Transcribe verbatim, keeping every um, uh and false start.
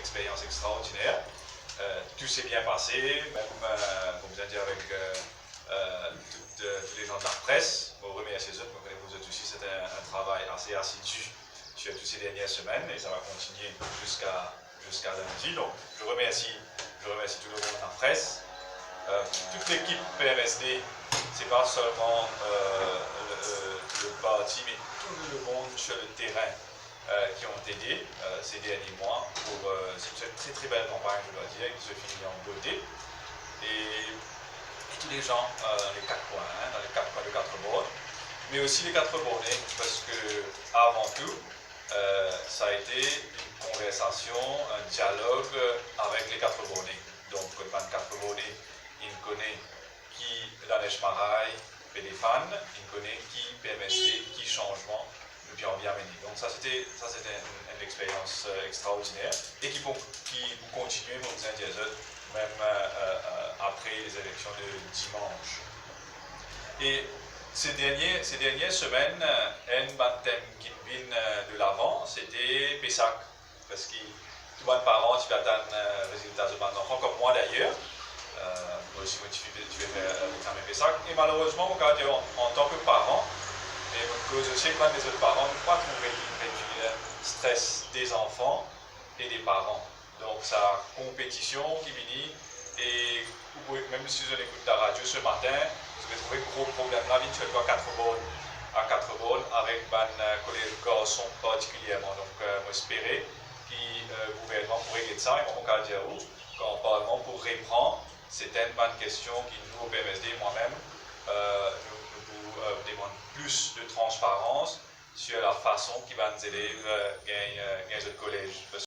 Expérience extraordinaire. Euh, tout s'est bien passé, même, euh, comme je dis, avec, euh, euh, tout, euh, tous les gens de la presse. Mo remersi zot, mo kone pou zot osi, se te enn, enn travay ase asidu sur toutes ces dernières semaines et ça va continuer jusqu'à, jusqu'à lundi. Donc, je remercie, je remercie tout le monde, la presse, euh, toute l'équipe P M S D, c'est pas seulement, euh, le, le, le parti, mais tout le monde sur le terrain, euh, qui ont aidé, euh, ces derniers mois pour, euh, cette, cette très, très belle campagne, je dois dire, qui se finit en beauté. Et, et tous les gens, euh, dans les quatre coins, hein, dans les quatre coins de Quatre-Bornes, mais aussi les Quatre-Bornais, parce que avant tout, euh, ça a été une conversation, un dialogue, euh, avec les Quatre-Bornais. Donc, kot bann Quatre-Bornais, inn kone ki Lanez Marais pe defann, inn kone ki P M S D, ki sanzman nou pe anvi amene. Donc ça, c'était, ça, c'était une, une expérience, euh, extraordinaire et qui pou, qui pou kontinie, mo bizin dir zot, même, euh, euh, euh, après les élections de dimanche. Et ces derniers, ces dernières semaines, euh, enn bann tem ki vinn, euh, de l'avant, c'était Pesak. Parski tou bann paran ti pe atann, euh, rezilta zot bann zanfan, comme moi d'ailleurs. Euh, moi aussi, mo tifi, tifi fer, euh, l'examen Pesak. E malerezman, mo kapav dir, an, an tan ki paran, e mo koz osi ek bann lezot paran, nou pa trouve li redwir stres de zanfan e de paran. Donk, sa konpetision ki vini, e ou pou, mem si zot ekout la radio ce matin, zot pe trouve gro problem la vinn sirtou a Quatre-Bornes, a Quatre-Bornes, avek bann, euh, kolez garson partikilierman. Donk, euh, mo espere ki, euh, gouvernman pou regle sa, e mwa mo kapav dir ou, kan Parlman pou repran, se enn bann kestion ki nou, o P M S D, mwa mem, euh, nou, nou pou, euh, demann plis de transparans sur la fason ki bann zelev, euh, gagn, euh, gagn zot kolez.